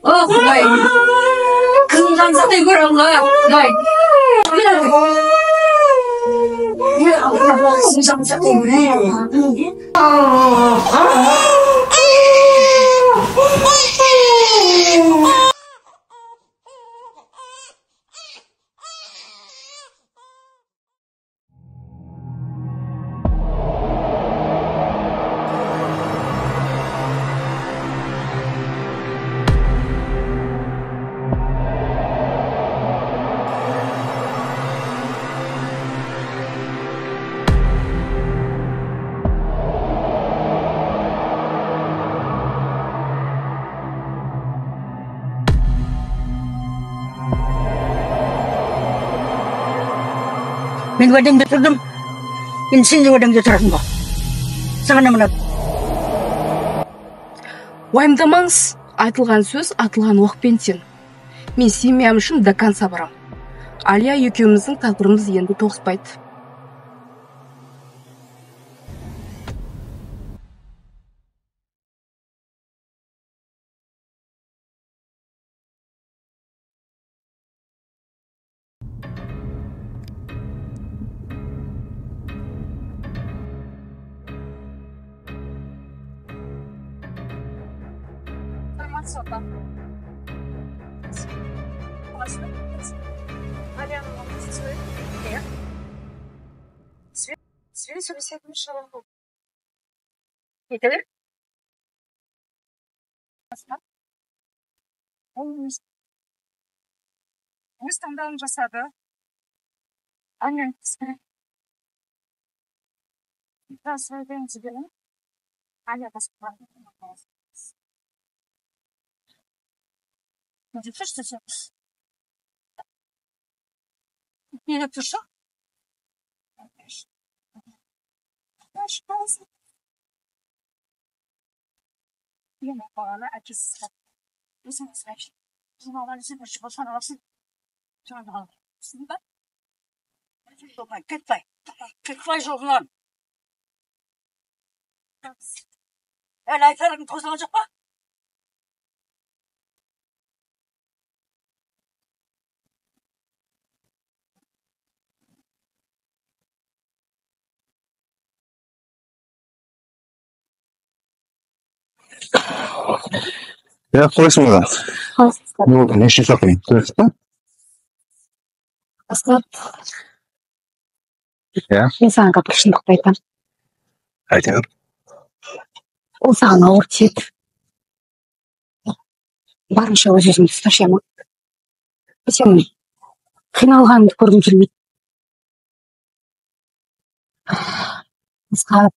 О, Құдай! Кім сақтай көр, Алла, Құдай! Сақтай көр. Мен уәдеңде тұрдым, енді сен де уәдеңде тұрасың ба? Саған аманат. Уайымдамаңыз, айтылған сөз атылған оқпен тең. Мен семьям үшін до конца барам. Алия екеуміздің тағдырымыз енді тоғыспайды. Өз таңдауын жасады. Не тұршы? Кетпай, кетпай жолынан. Әлі айтарың қосылған жоқ па? Иә, қалайсың ба? Не болды, неше шақырайын? Көресіз ба? Асқат. Иә. Мен саған қазір шындықты айтамын. Айта бер. Ол саған ауыр тиеді. Барынша өз өзіңді ұсташы, ма? Сен қиналғаныңды көргім келмейді. Асқат.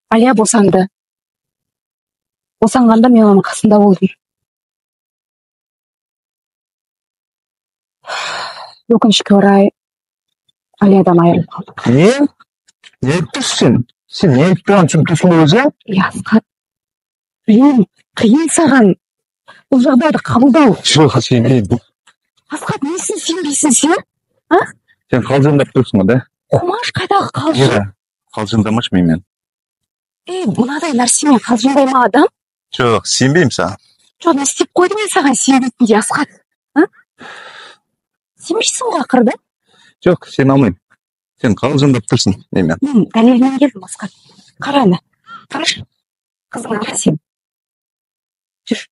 Алия босанды. Босанғанда мен оның қасында болдым. Өкінішке орай, Алиядан айырылып қалдық. Не? Не айтып тұрсың сен? Сен не айтып тұрғанын түсініп тұрсың ба өзі? Иә, Асқат. Білемін, қиын саған бұл жағдайды қабылдау. Жоқ, сенбеймін. Асқат, несін сенбейсің сен? А? Сен қалжыңдап тұрсың ғой, да? Қумаш, қайдағы қалжың? Иә, қалжыңдамашы менімен. Ей, мынадай нәрсемен қалжыңдай ма адам? Жоқ, сенбеймін саған. Жоқ, не істеп қойдым мен саған сенбейтіндей, Асқат? А? Сенбейсің ғой ақыры, да? Жоқ, сене алмаймын. Сен қалжыңдап тұрсың немен. Мен дәлелмен келдім, Асқат. Қара ана, қарашы. Қызың аға сен. Жүр.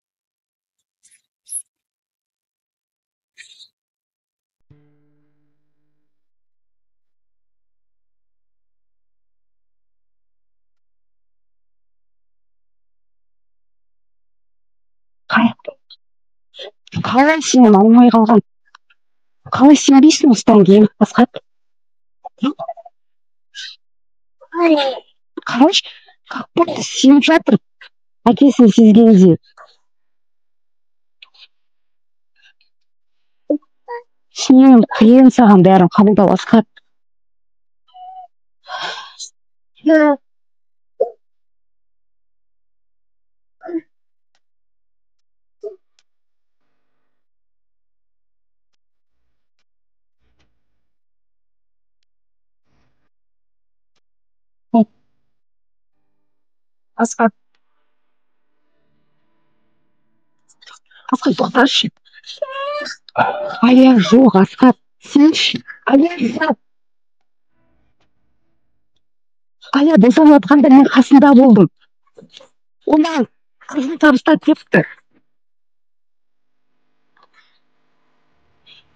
Қалай сенен алмай қалған? Қалай сенбейсің осыдан кейін, Асқат? Қарашы, как будто сеніп жатыр әкесін сезгенде. Сенен қиын саған бәрін қабылдау, Асқат. Асқат. Асқар, тоқташы. Әлия жоқ, Асқар, сенші. Әлия жоқ. Әлия босанып жатқанда мен қасында болдым. Ол маған қызын табыстады депті.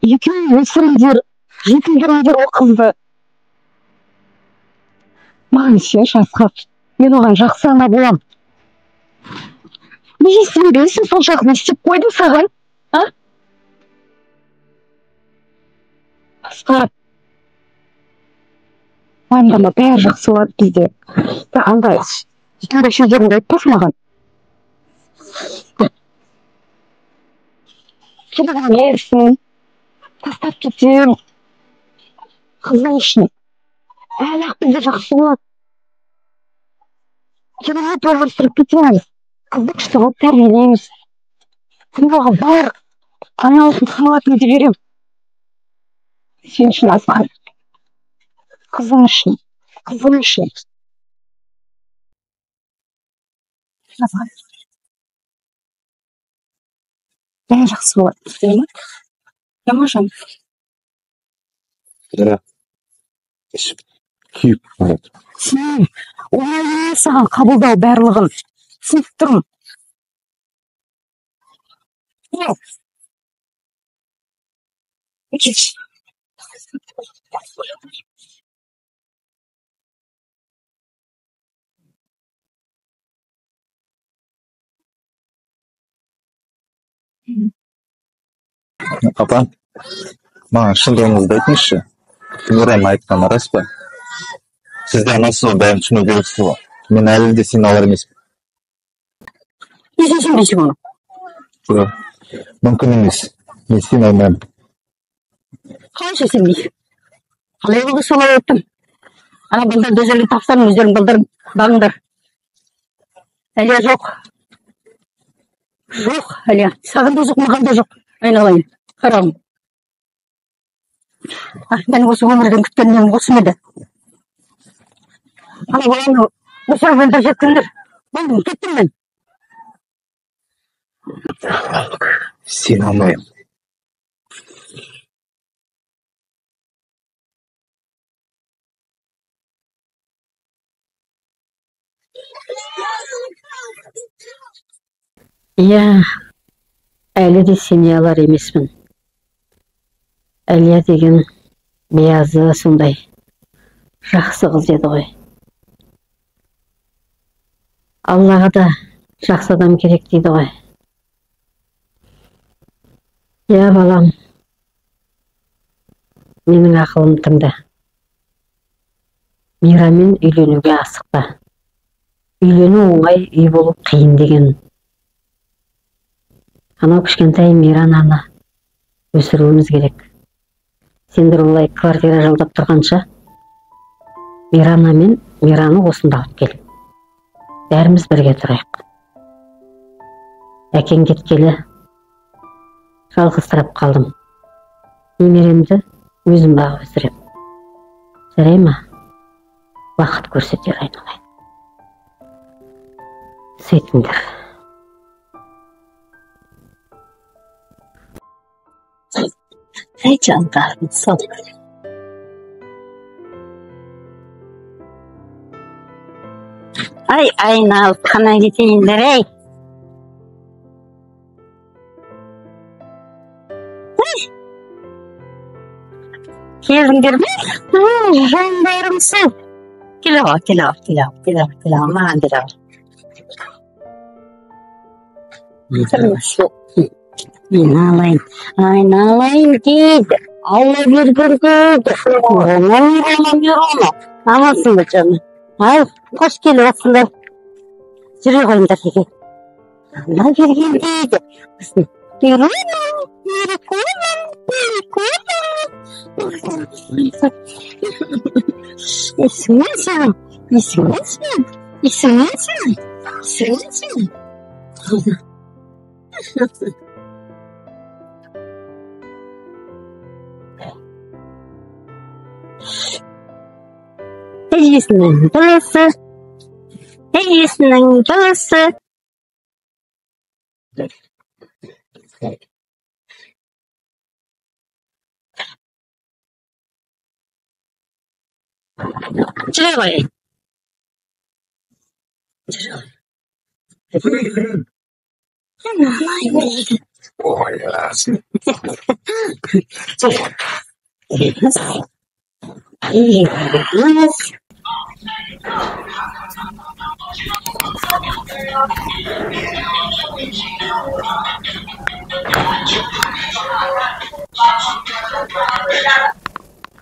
Екеуің өсіріңдер, жетілдіріңдер ол қызды. Маған сенші, Асқар. Мен оған жақсы ана болам. Неге сенбейсің соншалық, не істеп қойдым саған? А? Асқар. Уайымдама, бәрі жақсы болады бізде. Андай, сондай сөздеріңді айтпашы маған. Сен емессің. Тастап кетемін. Қызың үшін. Әлі-ақ бізде жақсы болады. Керемет өмір сүріп кетеміз. Қызды күшті қылып тәрбиелейміз. Сен оған бар аналықтың халатын беремін. Сен үшін, Асқар. Қызың үшін. Қызым үшін. Асқар. Бәрі жақсы болады. Иә ма? Иә ма, жаным? Бірақ ішіп күйіп барады. Сен оңай емес саған қабылдау барлығын. Түсініп тұрмын. Кетші. Апа, маған шындығыңызды айтыңызшы. Нұрайым айтқаны рас па? Сіз де анасыз ғой, бәрін түсіну керексіз ғой. Мен әлі де сені алар емеспін. Неге сенбейсің оны? Жоқ, мүмкін емес. Мен сене алмаймын. Қалайша сенбейсің? Қалай болды солай айттым. Ана балдарды өздерің тапсаң, өздерің балдарың бағыңдар. Әлия жоқ. Жоқ, Әлия. Саған да жоқ, маған да жоқ. Айналайын, қарағым. Мен осы өмірден күткен нем осы ма еді? Ана баланы осы өмірде жеткендер. Болдым, кеттім мен. Сене алмаймын. Иә, әлі де сене алар емеспін. Әлия деген биязы сондай жақсы қыз еді ғой. Аллаға да жақсы адам керек дейді ғой. Иә, балам, менің ақылым тыңда. Мирамен үйленуге асықпа. Үйлену оңай, үй болу қиын деген. Анау кішкентай Мирананы өсіруіміз керек. Сендер олай квартира жалдап тұрғанша, Мирана мен Мираны осында алып кел. Бәріміз бірге тұрайық. Әкең кеткелі жалғызсырап қалдым. Немеремді өзім бағып өсірем. Жарай ма? Уақыт көрсетер, айналайын. Сөйтіңдер. Ай, жандарым, сол. Ай, айналып қана кетейіндер, ай. Келдіңдер ме? Жандарым сол. Келе ғой, келе ғой, келе ғой, келе ғой, келе ғой, маған келе ғой. Айналайын, айналайын дейді. Алла берген дейді. Мирона, Мирона. Амансың ба, жаным? Ай, қош келіп жатсыңдар. Жүре қойыңдар теге. Алла берген дейді. Мирона, Мирона, Мирона. Есіңнен сенің, есіңнен сенің, есіңнен сенің, есіңнен сенің. Әжесінің баласы, әжесінің баласы. Жүре ғой. Жүре ғой.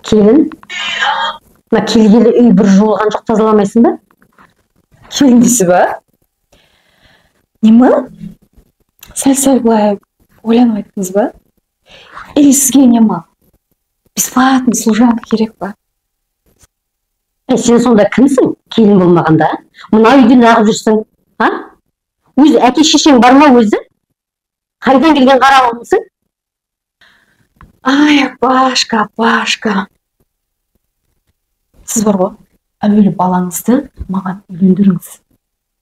Келін, мына келгелі үй бір жуылған жоқ, тазаламайсың ба? Келін дейсіз ба? Нема? Сәл-сәл былай ойланып айттыңыз ба? Или сізге нема? Бесплатный служанка керек па? Сен сонда кімсің, келін болмағанда? Мына үйде неғып жүрсің? А? Өз әке шешең бар ма өзі? Қайдан келген қарауылсың? Ай, апашка, апашка. Сіз бар ғой, әуелі балаңызды маған үйлендіріңіз.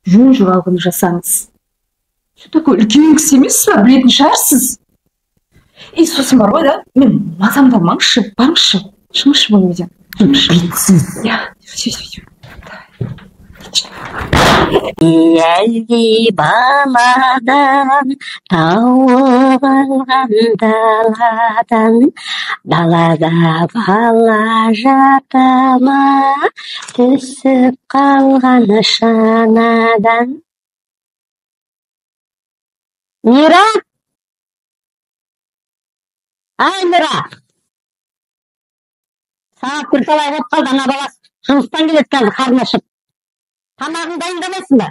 Жөн жоралғыны жасаңыз. Все такое үлкен кісі емессіз ба, білетін шығарсыз. И сосын бар ғой да, мен мазамды алмаңызшы, барыңызшы, шығыңызшы бөлмеден. Бетсіз. Я, все, все, все. Әлгі баладан, тауып алған даладан, далада бала жата ма, түсіп қалған шанадан. Мира! Ай, Мира! Сағат бірталай болып қалды, ана бала жұмыстан келеді қазір қарны ашып. Тамағын дайындамайсың ба?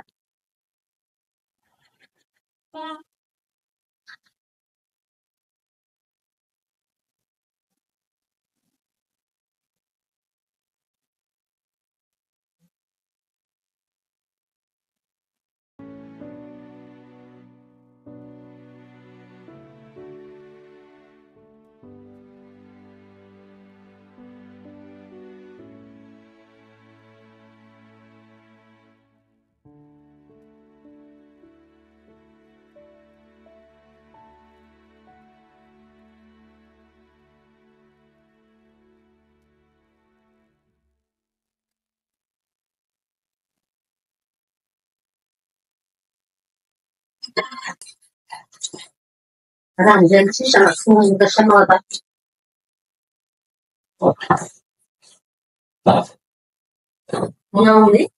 Мынау не?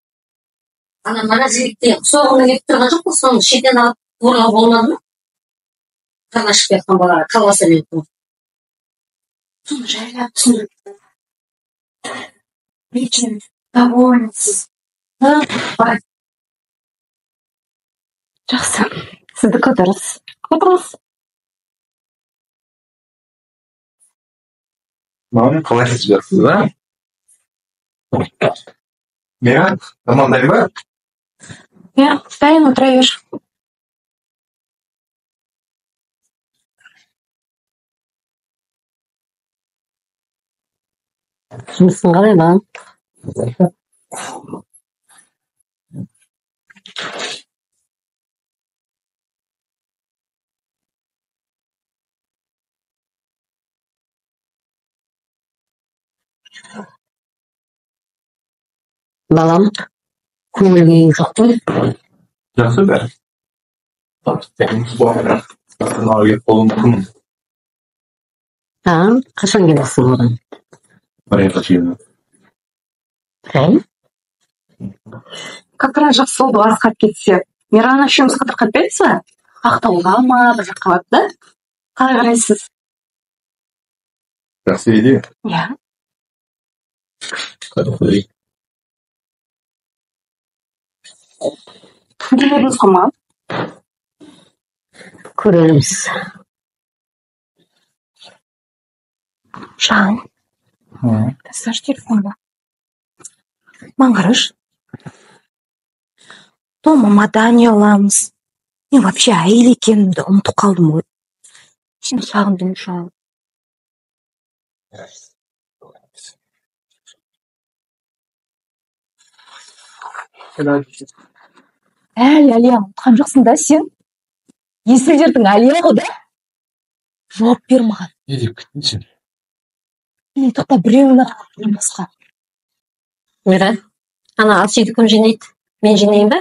Ана мына жігітте соғымы келіп тұрған жоқ қой, соны шетінен алып қорғауға болмады ма? Қарны ашып жатқан балаға колбаса беріп. Соны жайлап түсіндіріп. Вечно довольсыз. Жақсы, сіздікі дұрыс. Отырыңыз. Мам, қалайсыз, жақсыз ба? Мира, тамақ дайын ба? Иә, дайын, отыра бер. Жұмысың қалай, балам? Балам, көңіл күйің жоқ қой? Жақсы бәрі. Қашан келесің одан? Бір айға шейін. Бір ай? Как раз жақсы болды Асхат кетсе. Миран үшеуміз қыдырып қайтпаймыз ба? Ақтауға ма, бір жаққа барып да? Қалай қарайсыз? Жақсы идея. Иә. Қайда Келерміз ғой мам? Көрерміз. Жан, тасташы телефонды. Маған қарашы. То мамадан ұяламыз. Мен вообще әйел екенімді ұмытып қалдым ғой. Сені сағындым, Жан. Әлі Әлия ұмытқан жоқсың да сен? Есіл дертің Әлия ғой да? Жауап бер маған. Не деп күттің сен? Мен тоқта біреуін ақ басқа. Мира, ана ас үйді кім жинайды? Мен жинайын ба?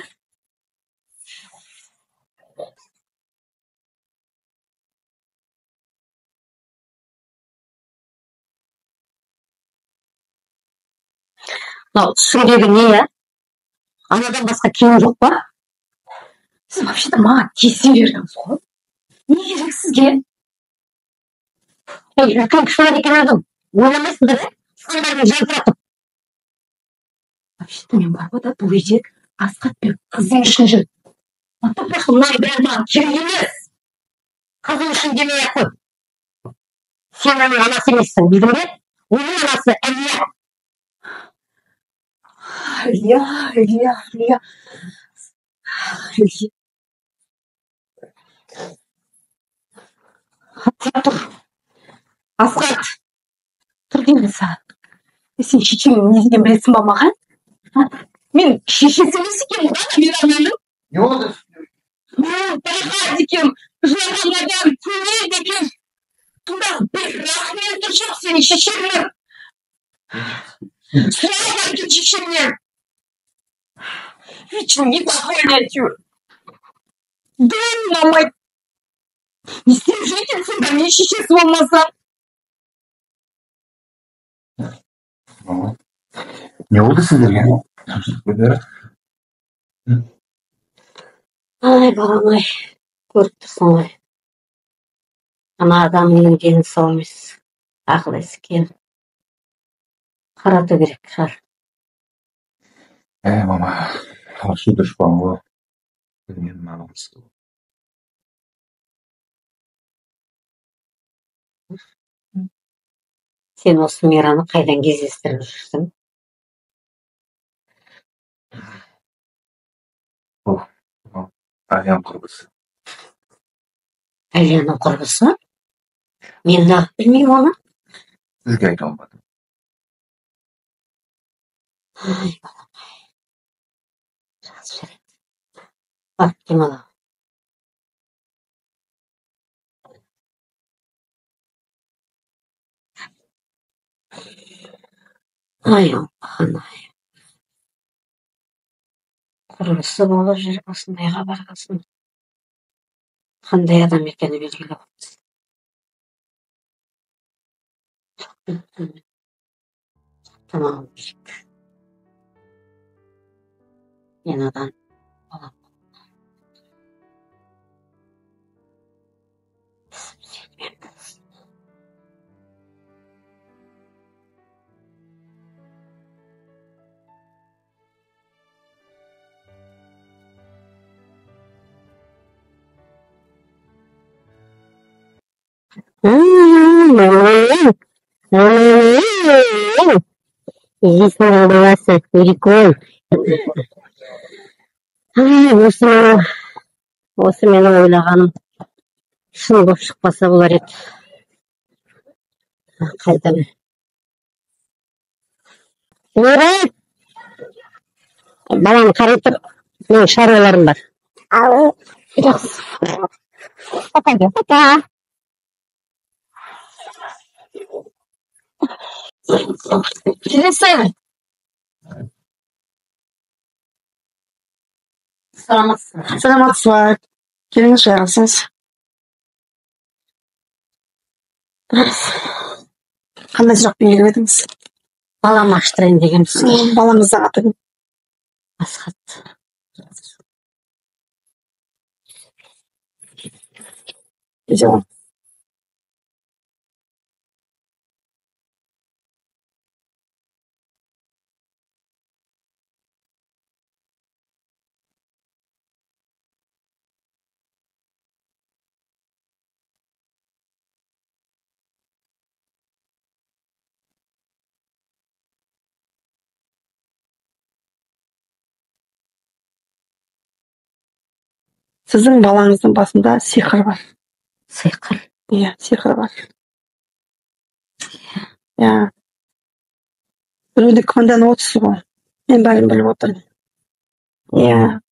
Мынау үстіңдегі не, а? Анадан басқа киім жоқ па? Сіз вообще-то маған тиісе бердіңіз ғой. Не керек сізге? Ей, үлкен кісілер екен өзің. Ойламайсыңдар, ә? Сандарың жалтыратып. Вообще-то мен бар ғой да бұл үйде Асхат пен қызым үшін жүрмін. Мынаның бәрі маған керек емес. Қызың үшін демей ақ қой. Сен оның анасы емессің, білдің бе? Оның анасы Әлия. Әлия, Әлия, Әлия. Әлия. Асхат тұр. Асхат. Тұр деймін саған. Сен шешеңнің не дегенін білесің ба маған? Мен шешесі емес екенмін ғой, Мирананың. Не болды? Мен байқайды екенмін, жылаған адам көрмейді екен. Тыңда, бір рахметі жоқ сенің шешеңнің. Сұрап екен шешеңнен. Вечно недовольна әйтеуір. Дым ұнамайды. Не істеп жүр екен сонда мен шешесі болмасам? Мама, не болды сіздерге? Ай, балам ай, көріп тұрсың ғой. Ана адамның дені сау емес, ақыл есі кем. Қарату керек шығар. Ә, мама, ашу дұшпан ғой. Білмедім, анамыз. Сен осы Мираны қайдан кездестіріп жүрсің? Бұл Әлияның құрбысы. Әлияның құрбысы? Мен неғып білмеймін оны? Сізге айта алмадым. Ай, балам, ай. Жақсы жарайды. Барып демала. Ай, оңбаған ай. Құрбысы болып жүріп осындайға барғасын. Қандай адам екені белгілі болды. Тоқтамауым керек. Мен одан балам. Ісім болсын. Здесь баласы Ерикон. Осы менің ойлағаным шын болып шықпаса болар еді. Қайдан? Мира! Баланы қарай тұр. Менің шаруаларым бар. Жақсы. Пока, пока. Келесі. Саламатсыз ба? Саламатсыз ба? Келіңіз, жайғасыңыз. Қандай сұрақпен келіп едіңіз? Балам аштырайын деген сізге. Балаңыздың аты кім? Асхат. Сіздің балаңыздың басында сиқыр бар. Сиқыр? Иә, сиқыр бар. Иә. Біреуді күмәнданып отырсыз ғой. Мен бәрін біліп отырмын. Иә.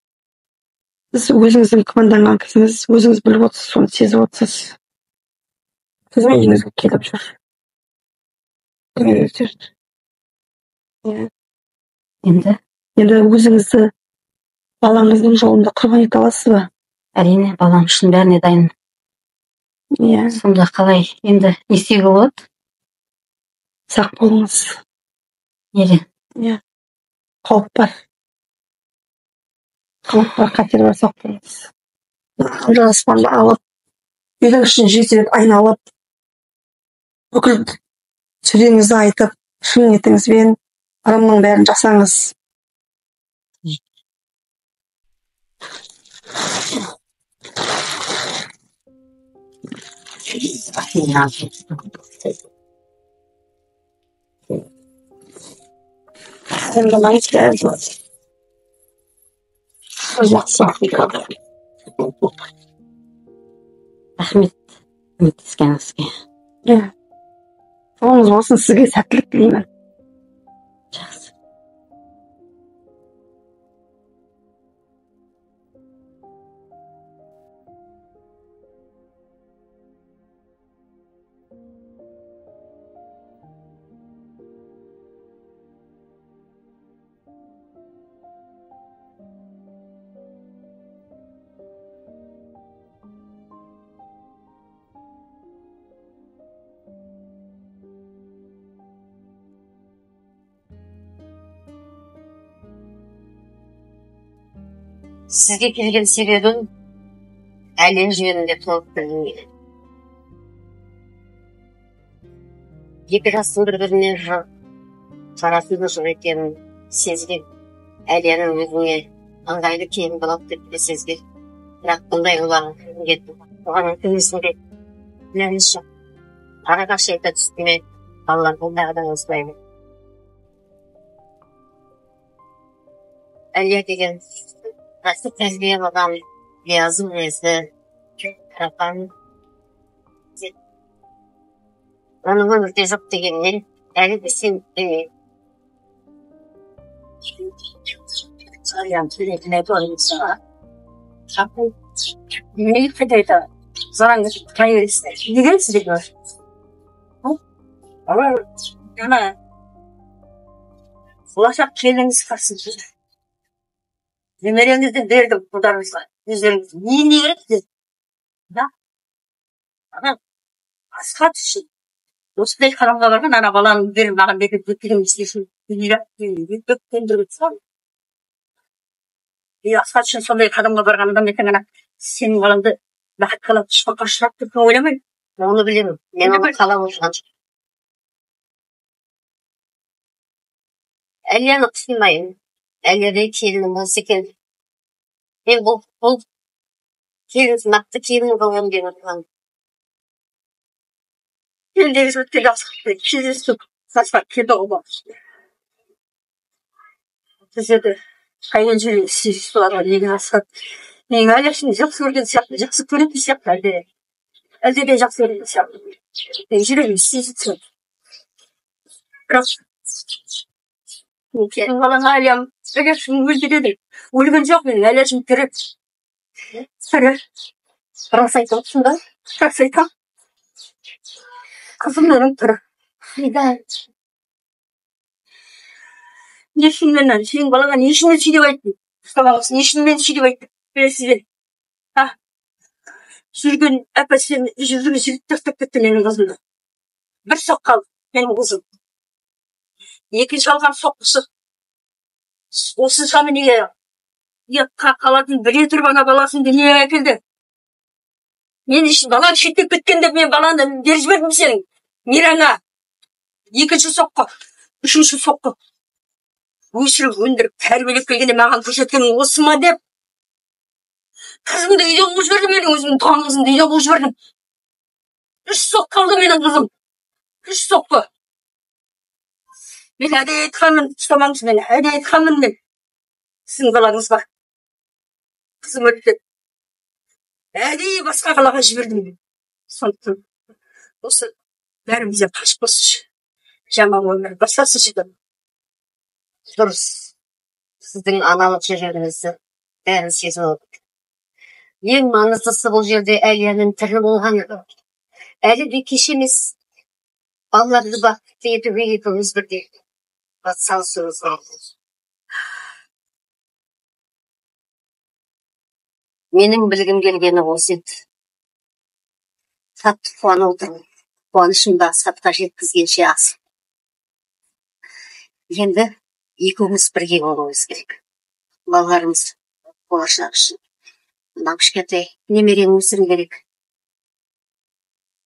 Сіз өзіңіздің күмәнданған кісіңіз, өзіңіз біліп отырсыз, соны сезіп отырсыз. Сіздің үйіңізге келіп жүр. Иә. Енді? Енді өзіңізді балаңыздың жолында құрбан ете аласыз ба? Әрине, балам үшін бәріне дайынмын. Иә. Сонда қалай енді не істеуге болады? Сақ болыңыз. Неге? Иә. Қауіп бар. Қауіп бар, қатер бар, сақ болыңыз. Аспанды алып, үйдің ішін 7 рет айналып, бүкіл сүреңізді айтып, шын ниетіңізбен ырымның бәрін жасаңыз. Рахмет көмектескеніңізге. Иә. Жолыңыз болсын, сізге сәттілік тілеймін. Жақсы. Сізге келген себебім әлем жөнінде толық білгім келеді. Екі жастың бір-біріне жарасымды жұп екенін сезген, Әлияның өзіне ыңғайлы келін болады деп те сезген. Бірақ бұндай ұлағын оған өкінесің білеміз жоқ. Арақаш айта түсті ме, балалар бұндағыдан озбаймын. Әлия деген жақсы тәрбие алған, биязы мінезді, қарапайым. Оның өмірде жоқ дегеннен әлі де сенбеймін. Болашақ келініңіз қарсы. Немереңізді бердім ұлдарыңызға. Өздеріңіз не керек сіз? Да? Ана асқа түсін. Осындай харамға барған ана баланы беріп маған беріп өткенім істесін. Асқа түсін сондай қадамға барған адам ертең ана сенің балаңды бақыт қалап дұшпанға ұшырап деп ойламаймын. Оны білемін. Мен оны қалап отырған жоқпын. Әлияны қимаймын. Әлиядай келінім болса екен. Мен бұл келін нақты келін қылғым келіп отырған. Келіндегі өткен жақсы кездесіп сасқа келді ғой. Біздерді қайдан жерге сүйісіп оларға неге асқат. Менің Әлияшын жақсы көрген сияқты, жақсы көретін сияқты әлде. Әлде де жақсы көретін сияқты. Менің жүрегім сезіп тұрады. Бірақ менің балам Әлиям Әлияшым өлді дедім. Өлген жоқ менің Әлияшым тірі. Тірі. Рас айтып отырсың ба? Рас айтамын. Қызым менің тірі. Қайда? Не үшін мен сенің балаңа не үшін мен сөйлеп айттым? Ұстап не үшін мен сөйлеп айттым? Білесіз бе? А? Жүрген әпә сен жүрген жігіт тастап кетті менің қызымды. Бір соққы алды менің қызым. Екінші алған соққысы. Осыншама неге қалатын біле тұрып ана баласын дүниеге әкелді. Мен үшін баланы шеттеп кеткен деп мен баланы беріп жібердім сенің Мираңа. Екінші соққы, үшінші соққы. Өсіріп, өндіріп, тәрбиелеп келгенде маған көрсеткенің осы ма деп. Қызымды үйден қуып жібердім, менің өзімнің туған қызымды үйден қуып жібердім. 3 соққы алды менің қызым. 3 соққы. Мен әдейі айтқанмын, ұстамаңыз мені, әдейі айтқанмын мен. Сіздің балаңызға. Қызым өлді. Әдейі басқа қалаға жібердім мен. Сондықтан осы бәрімізден қашып болсыншы. Жаман өмір бастасыншы деп. Дұрыс. Сіздің аналық жүрегіңізді бәрін сезіп алдық. Ең маңыздысы бұл жерде Әлияның тірі болғаны. Әлі де кеш емес. Балаларды бақытты етуге екеуміз бірге бас салысуымыз керек. Менің білгім келгені осы еді. Қатты қуанып отырмын. Қуанышымды Асхатқа жеткізгенше асыл. Енді екеуміз бірге болуымыз керек. Балаларымыз болашақ үшін. Мынау кішкентай немерені өсіру керек.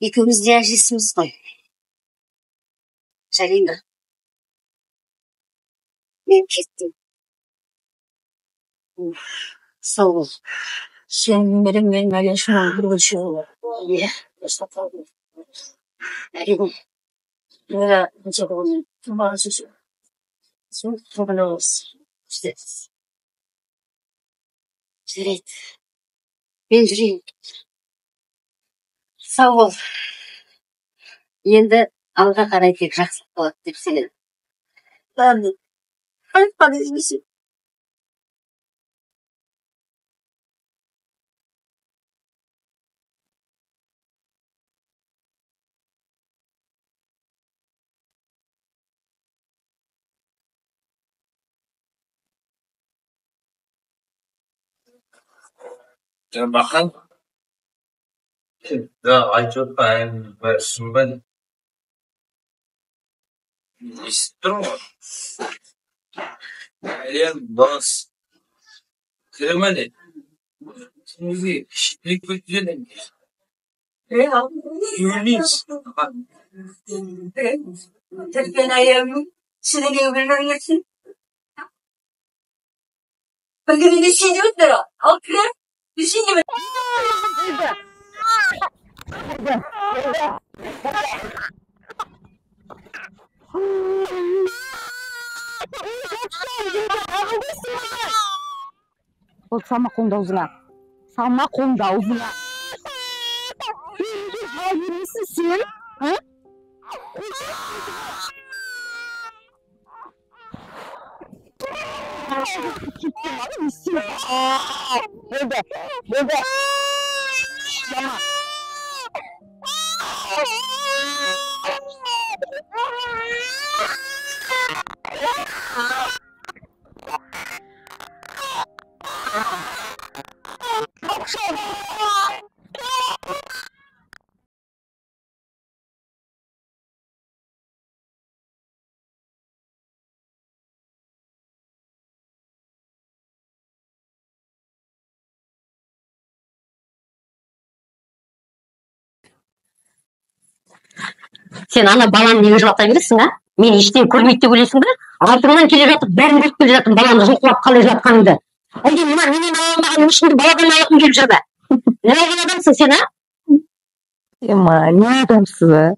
Екеуміз де әжесіміз ғой. Жарина, мен кеттім. Сау бол. Сенің немерең менің әлешім бір. Иә, әрине. Жарайды. Мен жүрейін. Сау бол. Енді алға қарай тек жақсылық болады деп сенемін. Бәріне айтқан іздесем. Бақан, да, айтып отқан бәрі шын ба? Естіп тұрмын ғой. Әлем баласы тірі ма не? Өзі шетелге кетіп. Өлмейміз. Тірген әйелімнің шіріген білмеген. Бірге шейді өттір. Ал кірер, шейді. Болды, салма қолыңды аузыңа. Салма қолыңды аузыңа. Бермейсің сен, а? Болды, болды. Сен ана баланы неге жылата бересің, а? Мен ештеңе көрмейді деп ойлайсың ба? Артыңнан келе жатып, бәрін көріп келе жатырмын, баланы жұлқылап қалай жатқаныңды. Әлде мына менен ала алмаған өшіңді баладан алғың келіп жүр бе? Не алған адамсың сен, а? Ема, не адамсыз, а?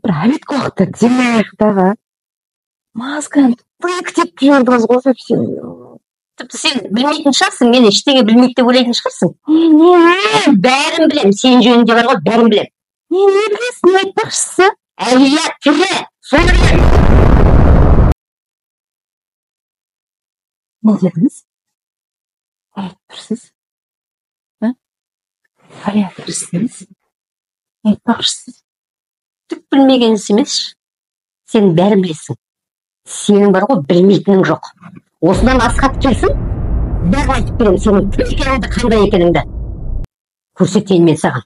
Бір обедкі уақытта демалайық дағы. Мазганы тік деп жібердіңіз ғой совсем. Тіпті сен білмейтін шығарсың, мен ештеңе білмейді деп ойлайтын шығарсың. Не, Бәрін білемін, сен жөнінде бар ғой, бәрін білемін. Не, не білесің, не айтпақшысыз? Әлия тірі, соны білемін. Не дедіңіз? Не айтып тұрсыз? А? Әлия тірісіңіз? Не айтпақшысыз? Түк білмеген іс емес. Сен бәрін білесің. Сенің бар ғой, білмейтінің жоқ. Осыдан Асхат келсін, бәрін айтып беремін сенің кім екеніңді, қандай екеніңді. Көрсетейін мен саған.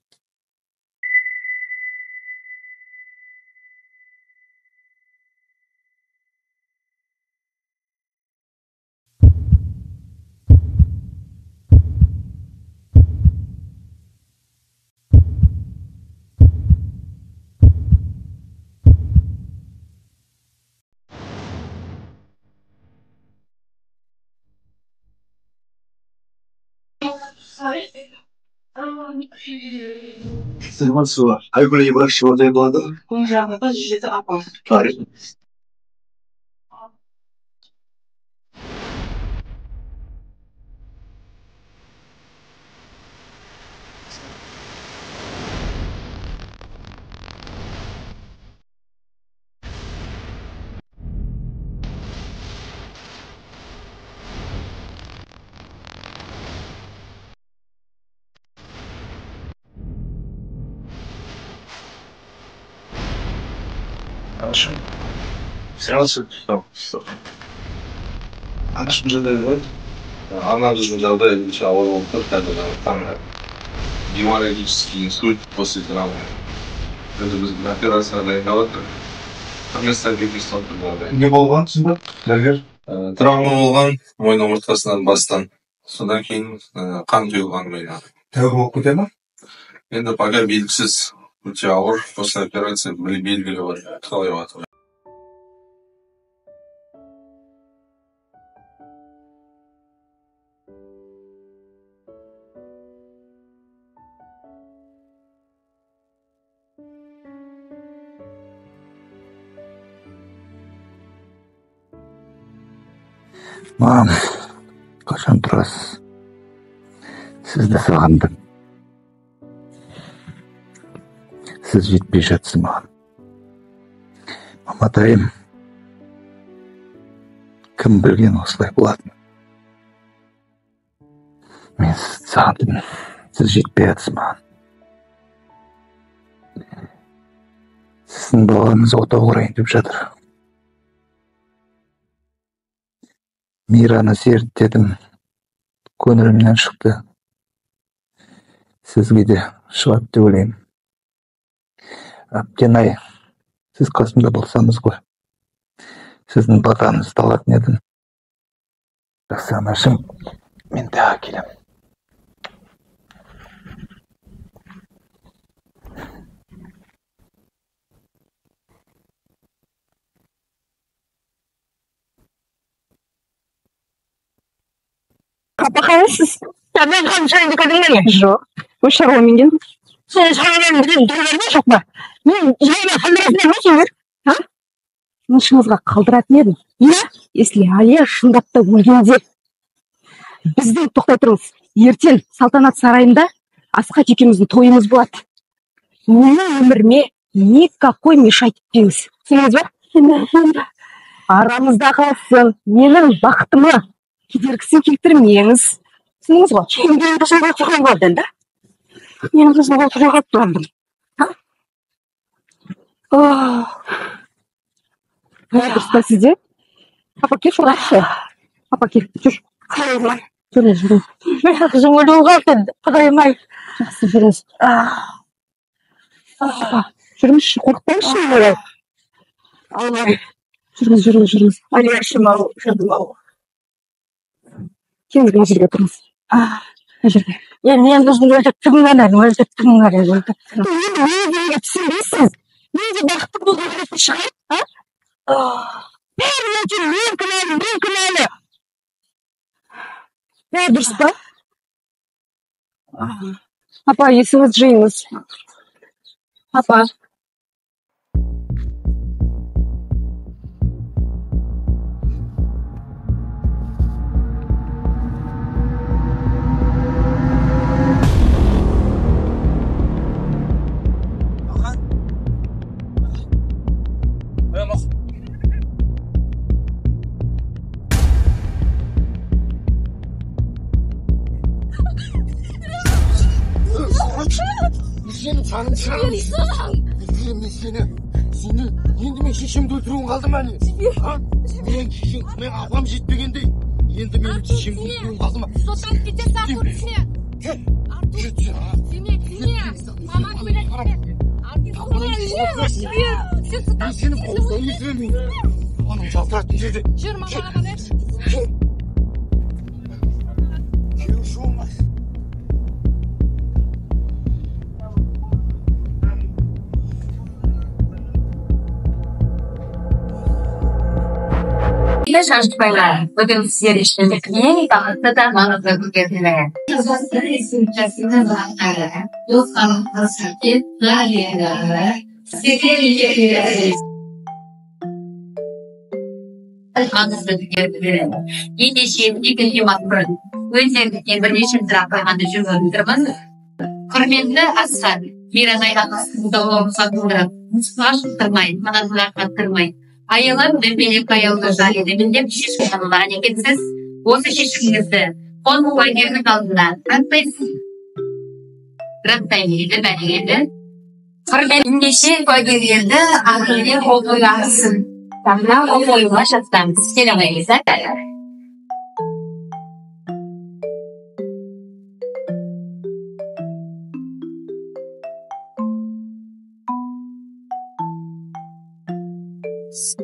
Саламатсыз ба? Айгүл Ибрашева болады? Оң жағында 107 апа. Тарих. Анашым. Анашым жағдайы қалай? Анамыздың жағдайы өте ауыр болып тұр қазіргі таңда. Геморрагический инсульт после травмы. Енді біздің операцияға дайындалып жатыр. Не болған сонда, дәрігер? Травма болған мойын омыртқасынан, бастан. Содан кейін қан құйылған миына. Тәуір болып кете ма? Енді пока белгісіз, өте ауыр. После операция белгілі бар, қалай болады. Мам, қашан тұрасыз? Сізді сағындым. Сіз жетпей жатсыз маған. Маматайым, кім білген осылай болатын? Мен сізді сағындым. Сіз жетпей жатсыз маған. Сіздің балаңыз отау құрайын деп жатыр. Мираны зерттедім, көңілімнен шықты. Сізге де шығады деп ойлаймын. Әбден ай, сіз қасымда болсаңыз ғой. Сіздің батаңызды алатын едім. Жақсы, анашым, мен тағы келемін. Апа, қалайсыз? Мен қанша көрдің бе? Жоқ. Өз шаруамен келдім. Сен шаруамен білем, тұра ма, жоқ па? Мен жайма қалдыратын едім сендер. А? Мышыңызға қалдыратын едім. Иә? Если Алия шындап та өлгенде. Біздің тоқтай тұрыңыз. Ертең Салтанат сарайында Асхат екеуміздің тойымыз болады. Менің өміріме никакой мешать етпеңіз. Түсіндіңіз ба? Арамызда қалсын. Менің бақытыма кедергісін келтірмеңіз. Түсіндіңіз ғой? Менің қызым тұрған қалды да? Менің қызым тұрған қалды. Дұрыс па сізде? Апа, кел шоғайшы. Апа, кел, жүр. Жүріңіз, жүріңіз. Менің қызым өлуі қалды, құдайым-ай. Жақсы, жүріңіз. Апа, жүріңізші, қорықпаңызшы. Жүріңіз, жүріңіз, жүріңіз. Алияшым-ау, жаным-ау. Келіңіз, мына жерге отырыңыз. Мына жерге. Енді мен қызымды өлтіріп тұрмын ана, өлтіріп тұрмын ана, өлтіріп тұрмын. Енді неге түсінбейсіз? Мен де бақытты болғым келетін шығар, а? Бәрі өтір, мен кінәлі, мен кінәлі. Бәрі дұрыс па? Апа, есіңізді жиыңыз. Апа. Сені сағынып шығамын. Мен сені, сені, енді мен шешемді өлтіруің қалды ма не? Мен шешем, мен апам жетпегендей, енді менің шешемді өлтіруің қалды ма? Сотталып кетесің, Артур, тиме. Артур, тиме, тиме. Мамаң өледі. Артур, сен Мен сені қолдан өлтіремін. Аның жалтыратын жерде. Жүр, мамаға барайықшы. Келуші болмас. Шашпайлар, бүгін сіздер үшін ең бақытты да маңызды күн. Маңызды күндердің. Ендеше 2 бұрын өздеріңізге бірнеше сұрақ қойғанды жөн көріп тұрмын. Құрметті Асхат, Миранай шықтырмай, маған айылым дөңгелек баяулы жайы деп шешім қабылдаған екенсіз. Осы шешіміңізді қол куәгерінің алдында растайсыз. Растаймын дейді бәрекелді. Құрметті куәгерлерді актіге қол қойғансың. Таңна қол қоюға шақырамыз. Келе қойыңыз.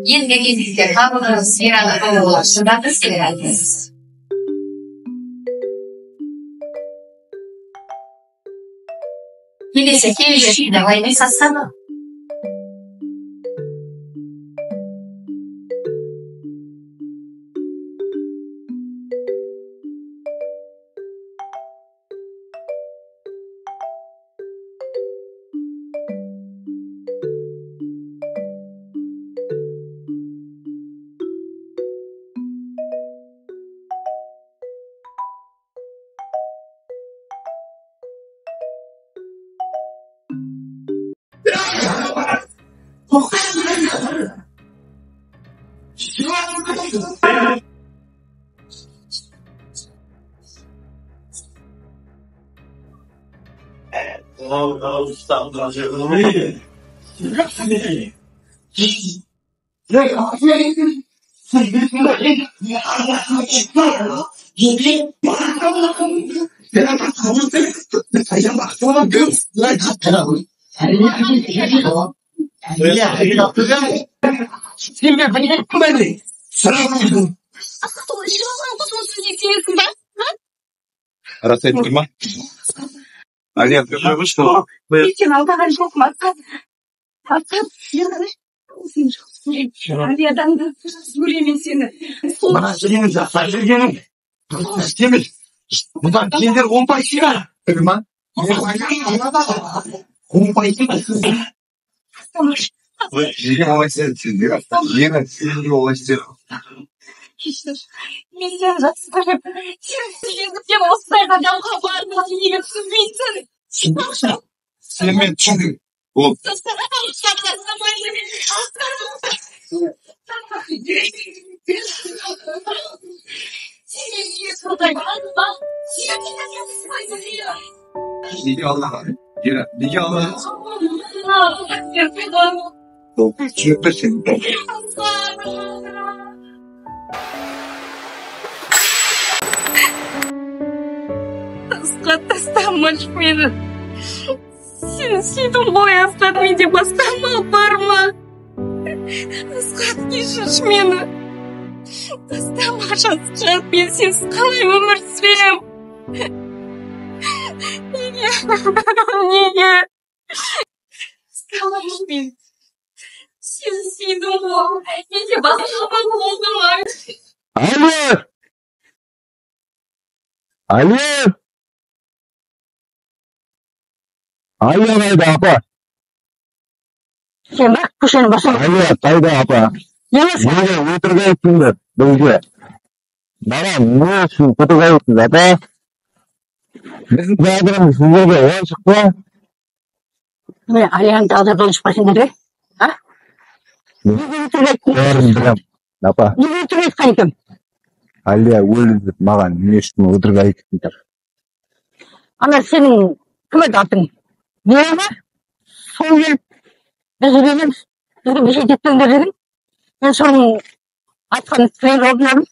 Енді кезекте қабылдау сфераны қабылдау шыдатыз келеді. Келесі келесі давай сасаны. Рас айтып тұр ма? Әлия, что? Мен алдаған жоқпын, Асқат. Асқат, Әлиядан да көремін сені. Мына жүргенің жақсы жүргенің. Істемес. Бұдан сендер оңбайсыңдар. Ма? Оңбайсыңдар. Кешір. Мен сені жақсы көремін. Сені сүйгендіктен осындай қадамға бардым. Неге түсінбейсің? Сен мен түсіндің. Ол. Неге алдаған? Неге алдаған? Түсініп сен. Асқат, тастамашы мені. Сені сүйдім ғой, Асқат, менде басқа амал бар ма? Асқат, кешірші мені. Тастамашы, Асқат, мен сенсіз қалай өмір сүремін? Неге? Неге? Тастамашы мені. Сені сүйдім ғой, менде басқа амал болды ма? Алло! Алло! Алло, қайда, апа? Сен бақ, көшені басам. Алло, қайда, апа? Неге өтірік айттыңдар бізге? Маған не үшін өтірік айттыңыз, апа? Біздің тағдырымыз сіздерге ойыншық па? Міне, Алияның тағдыры ойыншық па сендерге? А? Неге өтірік айттың? Бәрін білем, апа. Неге өтірік айтқан екен? Алия өлді деп маған не үшін өтірік айттыңдар? Ана сенің кім еді атың? Не ма? Сол келіп, біз үйленеміз, бізге бір şey етпеңдер деген. Мен соның айтқан тілегін орындадым.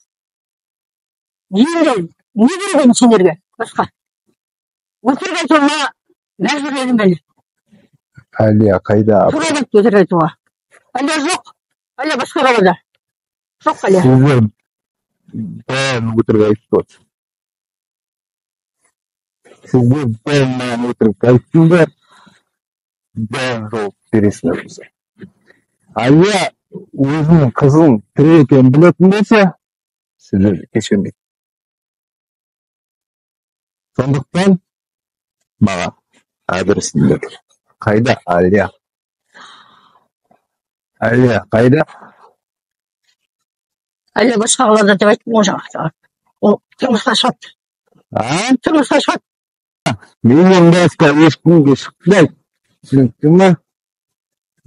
Енді не керек енді сендерге басқа? Өтірік айтуға мәжбүрледің мені. Әлия қайда? Тура кетті өтірік айтуға. Әлия жоқ, Әлия басқа қалада. Жоқ Әлия. Сіздер бәрін өтірік айтып отырсыз. Сіздер бәрін маған өтірік айттыңдар. Бәрін жауап бересіңдер болса. Әлия өзінің қызын тірі екенін білетін болса, сіздерді кешірмейді. Сондықтан маған адресін бер. Қайда Әлия? Әлия қайда? Әлия басқа қалада деп айттым ғой жаңа. Ол тұрмысқа шығады. А? Тұрмысқа шығады. Менен басқа ешкімге шықпайды. Түсінікті ма?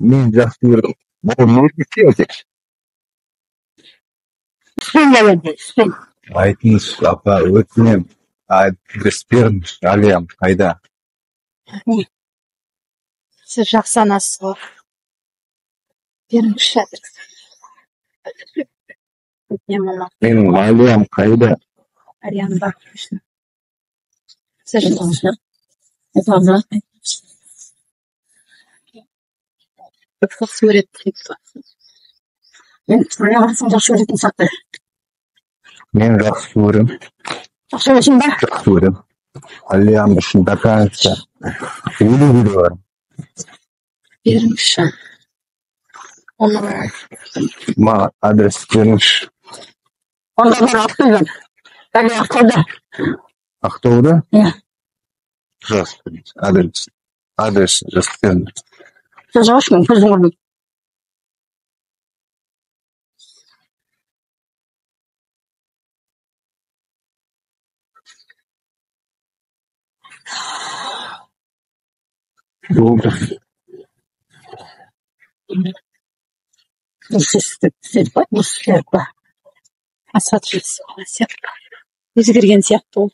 Мен жақсы көрдім. Бұл не істейсің? Түспеймін енді, түспеймін. Айтыңызшы, апа, өтінемін. Адрес беріңізші, Әлиям қайда? Сіз жақсы анасыз ғой. Беріңізші адрес. Не, мама. Менің Алиям қайда? Арианы бар. Сіз жақсы көреді. Мен жақсы көретін сияқты. Мен жақсы көрем. Жақсы көресің ба? Жақсы көрем. Алиям үшін до конца өлуге де барамын. Беріңізші. Маған адрес беріңізші. Онда мен Ақтауда. Әлі Ақтауда. Ақтауда? Иә. Жазып беріңіз. Адрес. Адрес жазып беріңіз. Жазып мен көзім көрмейді. Болды. Асхат жақсы бала сияқты. Өзгерген сияқты ол.